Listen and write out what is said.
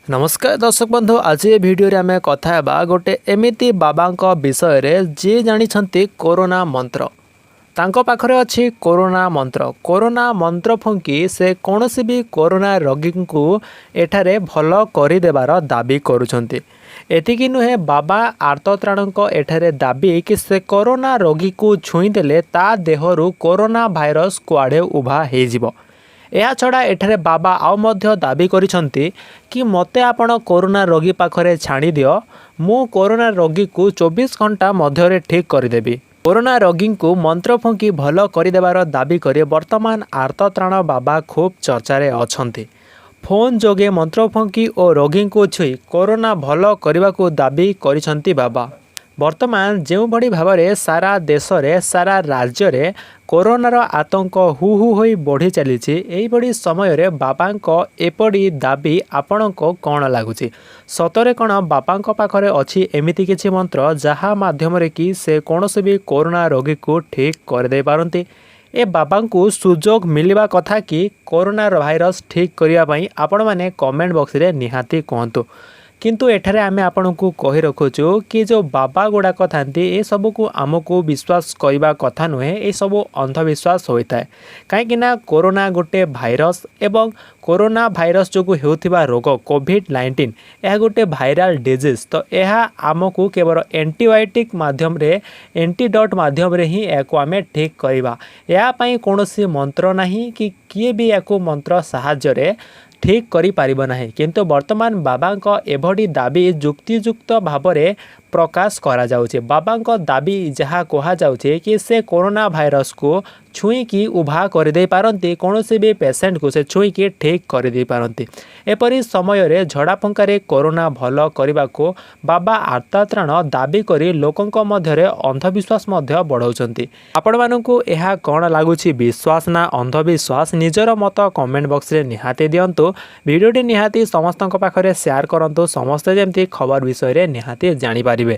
ନମସ୍କାର ଦର୍ଶକ ବନ୍ଧୁ, ଆଜି ଏ ଭିଡ଼ିଓରେ ଆମେ କଥା ହେବା ଗୋଟେ ଏମିତି ବାବାଙ୍କ ବିଷୟରେ, ଯିଏ ଜାଣିଛନ୍ତି କୋରୋନା ମନ୍ତ୍ର। ତାଙ୍କ ପାଖରେ ଅଛି କୋରୋନା ମନ୍ତ୍ର। କୋରୋନା ମନ୍ତ୍ର ଫୁଙ୍କି ସେ କୌଣସି ବି କୋରୋନା ରୋଗୀଙ୍କୁ ଏଠାରେ ଭଲ କରିଦେବାର ଦାବି କରୁଛନ୍ତି। ଏତିକି ନୁହେଁ, ବାବା ଆର୍ତ୍ତତ୍ରାଣଙ୍କ ଏଠାରେ ଦାବି କି ସେ କରୋନା ରୋଗୀକୁ ଛୁଇଁଦେଲେ ତା ଦେହରୁ କରୋନା ଭାଇରସ୍ କୁଆଡ଼େ ଉଭା ହେଇଯିବ। ଏହାଛଡ଼ା ଏଠାରେ ବାବା ଆଉ ମଧ୍ୟ ଦାବି କରିଛନ୍ତି କି ମୋତେ ଆପଣ କରୋନା ରୋଗୀ ପାଖରେ ଛାଣିଦିଅ, ମୁଁ କରୋନା ରୋଗୀକୁ 24 ଘଣ୍ଟା ମଧ୍ୟରେ ଠିକ୍ କରିଦେବି। କରୋନା ରୋଗୀଙ୍କୁ ମନ୍ତ୍ର ଫୁଙ୍କି ଭଲ କରିଦେବାର ଦାବି କରି ବର୍ତ୍ତମାନ ଆର୍ତ୍ତତ୍ରାଣ ବାବା ଖୁବ୍ ଚର୍ଚ୍ଚାରେ ଅଛନ୍ତି। ଫୋନ୍ ଯୋଗେ ମନ୍ତ୍ର ଫୁଙ୍କି ଓ ରୋଗୀଙ୍କୁ ଛୁଇଁ କରୋନା ଭଲ କରିବାକୁ ଦାବି କରିଛନ୍ତି ବାବା। ବର୍ତ୍ତମାନ ଯେଉଁଭଳି ଭାବରେ ସାରା ଦେଶରେ, ସାରା ରାଜ୍ୟରେ କରୋନାର ଆତଙ୍କ ହୁ ହୁ ହୋଇ ବଢ଼ି ଚାଲିଛି, ଏହିଭଳି ସମୟରେ ବାବାଙ୍କ ଏପରି ଦାବି ଆପଣଙ୍କୁ କ'ଣ ଲାଗୁଛି? ସତରେ କ'ଣ ବାବାଙ୍କ ପାଖରେ ଅଛି ଏମିତି କିଛି ମନ୍ତ୍ର, ଯାହା ମାଧ୍ୟମରେ କି ସେ କୌଣସି ବି କରୋନା ରୋଗୀକୁ ଠିକ୍ କରିଦେଇ ପାରନ୍ତି? ଏ ବାବାଙ୍କୁ ସୁଯୋଗ ମିଳିବା କଥା କି କରୋନା ଭାଇରସ୍ ଠିକ୍ କରିବା ପାଇଁ? ଆପଣମାନେ କମେଣ୍ଟ ବକ୍ସରେ ନିହାତି କୁହନ୍ତୁ। କିନ୍ତୁ ଏଠାରେ ଆମେ ଆପଣଙ୍କୁ କହି ରଖୁଛୁ କି ଯେଉଁ ବାବା ଗୁଡ଼ାକ ଥାନ୍ତି, ଏସବୁକୁ ଆମକୁ ବିଶ୍ୱାସ କରିବା କଥା ନୁହେଁ। ଏସବୁ ଅନ୍ଧବିଶ୍ୱାସ ହୋଇଥାଏ। କାହିଁକିନା କରୋନା ଗୋଟେ ଭାଇରସ୍ ଏବଂ କରୋନା ଭାଇରସ୍ ଯୋଗୁଁ ହେଉଥିବା ରୋଗ କୋଭିଡ଼-19, ଏହା ଗୋଟେ ଭାଇରାଲ୍ ଡିଜିଜ୍। ତ ଏହା ଆମକୁ କେବଳ ଆଣ୍ଟିବାୟୋଟିକ୍ ମାଧ୍ୟମରେ, ଆଣ୍ଟିଡଟ୍ ମାଧ୍ୟମରେ ହିଁ ଏହାକୁ ଆମେ ଠିକ୍ କରିବା। ଏହା ପାଇଁ କୌଣସି ମନ୍ତ୍ର ନାହିଁ କି କିଏ ବି ଏହାକୁ ମନ୍ତ୍ର ସାହାଯ୍ୟରେ ଠିକ୍ କରିପାରିବ ନାହିଁ। କିନ୍ତୁ ବର୍ତ୍ତମାନ ବାବାଙ୍କ ଏଭଳି ଦାବି ଯୁକ୍ତିଯୁକ୍ତ ଭାବରେ ପ୍ରକାଶ କରାଯାଉଛି। ବାବାଙ୍କ ଦାବି ଯାହା କୁହାଯାଉଛି କି ସେ କରୋନା ଭାଇରସକୁ ଛୁଇଁକି ଉଭା କରିଦେଇ ପାରନ୍ତି, କୌଣସି ବି ପେସେଣ୍ଟକୁ ସେ ଛୁଇଁକି ଠିକ୍ କରିଦେଇ ପାରନ୍ତି। ଏପରି ସମୟରେ ଝଡ଼ାଫୁଙ୍କାରେ କରୋନା ଭଲ କରିବାକୁ ବାବା ଆର୍ତ୍ତତ୍ରାଣ ଦାବି କରି ଲୋକଙ୍କ ମଧ୍ୟରେ ଅନ୍ଧବିଶ୍ୱାସ ମଧ୍ୟ ବଢ଼ାଉଛନ୍ତି। ଆପଣମାନଙ୍କୁ ଏହା କ'ଣ ଲାଗୁଛି, ବିଶ୍ୱାସ ନା ଅନ୍ଧବିଶ୍ୱାସ? ନିଜର ମତ କମେଣ୍ଟ ବକ୍ସରେ ନିହାତି ଦିଅନ୍ତୁ। ଭିଡ଼ିଓଟି ନିହାତି ସମସ୍ତଙ୍କ ପାଖରେ ସେୟାର କରନ୍ତୁ, ସମସ୍ତେ ଯେମିତି ଖବର ବିଷୟରେ ନିହାତି ଜାଣିପାରିବେ।